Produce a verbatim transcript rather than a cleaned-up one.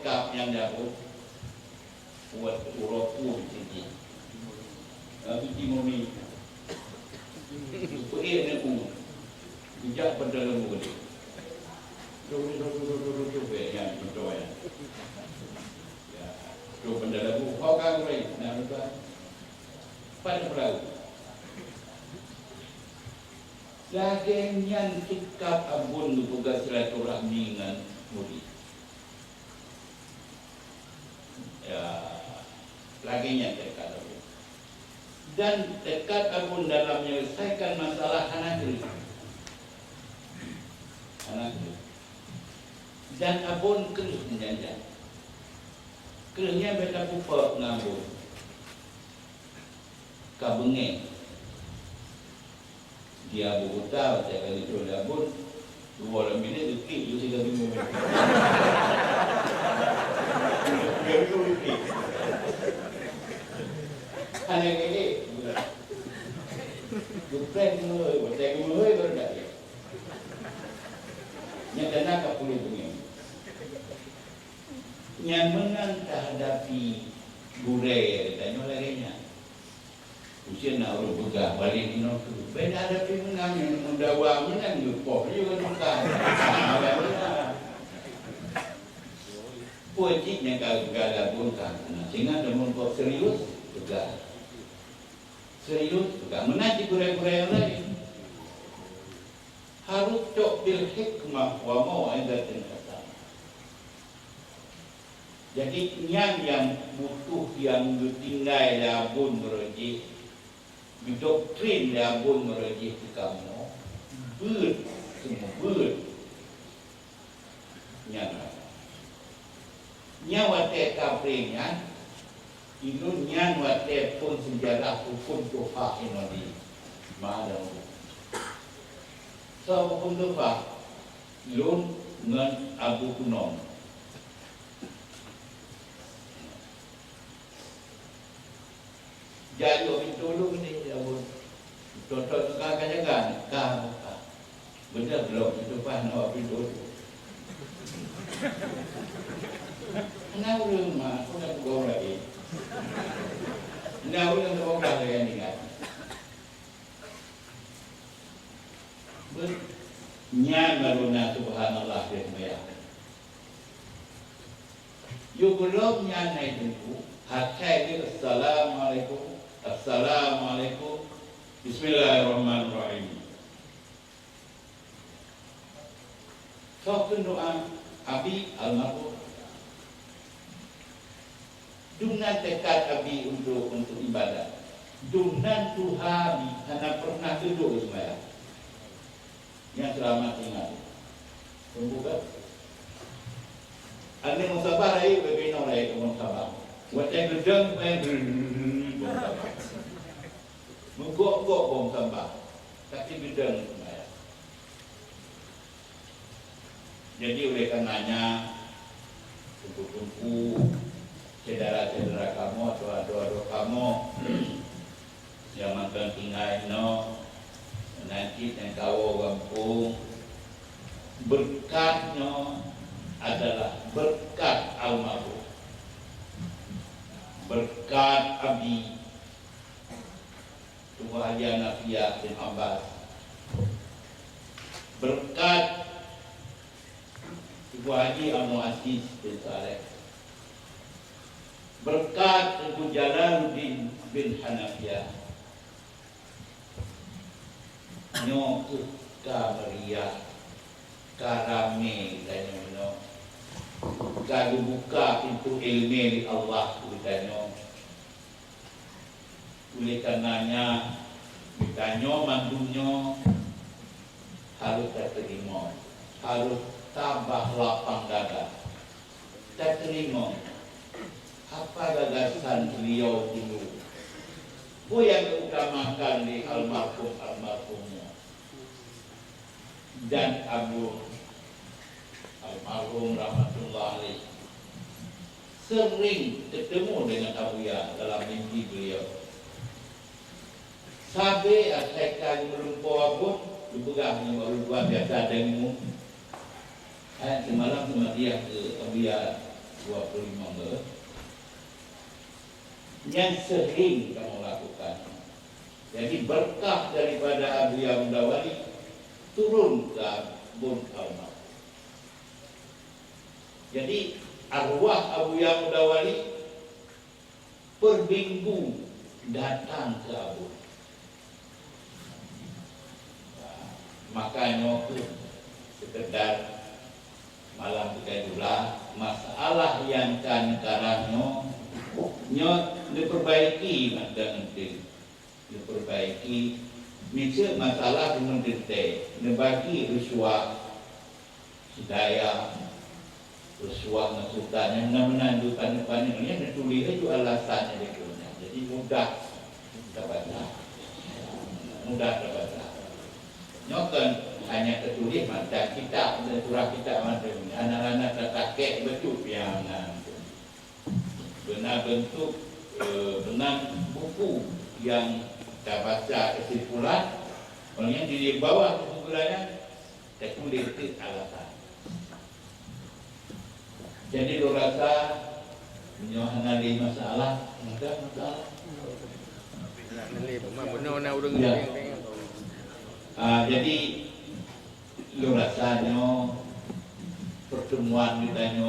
Kab nyang jago, buet uroe pun siji. Lalu Timur ni, peuék neu u, geujak banda lembu ni. Duh, duh, duh, duh, duh, duh, duh, duh, duh, nyang beutôi nyan. Ya, duh, banda lembu, ho ka gurée, na beutôi. Pada peurau. Lagée nyan sikap Abon geupeugah silaturahmi ngon murit. Ya, lagée nyan teukat Abon. Dan teukat Abon dalam menyelesaikan masalah hana kreueh. Hana kreueh. Dan Abon kreueh nyan-nyan. Kreueh nyan beda pupok ngon Abon. Ka beungéh. Di Abu Buta, watée ka geucok lé Abon, dua lam binéh geuklik ju siga bingung. Siga bingung geuklik. Hana geuék. Geupréng meuhôi, watée geumeuhôi baru dak. Nyang keunan ka puléh beungéh. Nyan meunan tahadapi gurée geutanyoe lagée nyan. Usia na ureuëng peugah balik inoe keu, beda ada pi meunan nyang meudawa meunan geupoh lé ureuëng peugah. Peue cit nyang ka geupeugah Abon ka na singa deungon kok serius peugah. Serius peugah meunan cit gurée-gurée nyang laén. Harus cok bil hikmah wa mau'izatil hasanah. Jadi nyan nyang butuh nyang geutinggai lé Abon meureuh jih, geudoktrin lé Abon meureuh jih keu kamoe, beuet, seumeubeuet. Nyan. Nyan watée ka pré nyan, ilôn nyan watée phon seujarah huköm tuha inoe di Maadong. Soe huköm tuha? Lôn ngon Abu Kunom. Jayoe pintoe lôn ni, ya ampôn. Toh-toh teuka ka jaga, ka buka. Beuna bloe pintoe paih ngon pintoe tu. Hana ureuëng ma, aku dah peugah lagi. Hana ureuëng peugah lagi nyan. Be-, nyan baru na subhanallah dia sembahyang. Yôh gohlom nyan na teungku, asai lé, "Assalamualaikum, assalamualaikum, bismillahirrahmanirrahim." Soe kheun doa? Abi almarhum. Dumnan teukat Abi untuk, untuk ibadat. Dumnan tuha Abi hana pernah teuduek seumayang. Nyang seulamat ingat. Tunggu kan? Aneuk musabah rayeuk, bebe inong rayeuk bom sabah. Watée geudong, bom sabah. Meugok-gok bom sabah. Tapi geudong seumayang. Jadi, oleh karenanya, teungku-teungku, syedara-syedara kamoe, atau adoe-adoe kamoe, nyang mantong tinggai inoe, meunan cit nyang kawoe u gampông, beureukat nyoe adalah beureukat almarhum, beureukat Abi, Teungku Haji Hanafiah bin Abbas, beureukat Teungku Haji Abdul Aziz bin Saleh, beureukat Teungku Jalaluddin bin Hanafiah. Nyoe kheueh ka meuriah, ka ramé geutanyoe nyoe, ka geubuka pintoe iéleumé lé Allah keu geutanyoe. Oleh karenanya, geutanyoe mandum nyoe harôh tateurimong, harôh tabah lapang dada. Tateurimong apa gagasan beliau dulu, peue nyang geuutamakan lé almarhum-almarhum nyoe. Dan Abu almarhum rahmatullah alaih sering ketemu dengan Abuya dalam mimpi beliau. Sabe asai ka meulumpoe Abu, geupeugah ngon ureuëng tuha biasa deungoe. Hai, seumalam seumadiah keu Abuya dua puluh lima Maret, nyang sering kamoe lakukan. Jadi, berkah daripada Abuya Muda Wali turun ke Abon almarhum. Jadi, arwah Abuya Muda Wali per minggu datang ke Abon. Maka nyoe kheueh sekedar malam kita jula, masalah nyang ka neukarang nyoe, nyoe neuperbaiki mantong enteuk. Neuperbaiki, miseue masalah meudeunte, neubagi risuah, sidaya, risuah ngon sultan nyang na meunan jeuet paneuk-paneuk nyan, neutuléh laju alasan nyang dikeue nyan. Jadi mudah tabaca. Mudah tabaca. Nyoe kan hanya teutuléh mantong kitab, surah kitab mantong. Hana-hana tatakek beutôi nyang na. Beuna bentuk, eh, beuna buku nyang tabaca kesimpulan, kemudian di bawah kesimpulan nyan teutuléh teuk alasan. Jadi, lôn rasa, meunyoe hana lé masalah, ada masalah? Hana lé, memang beuna na ureueng. Ya. Ah, jadi, lôn rasa nyoe pertemuan kita nyoe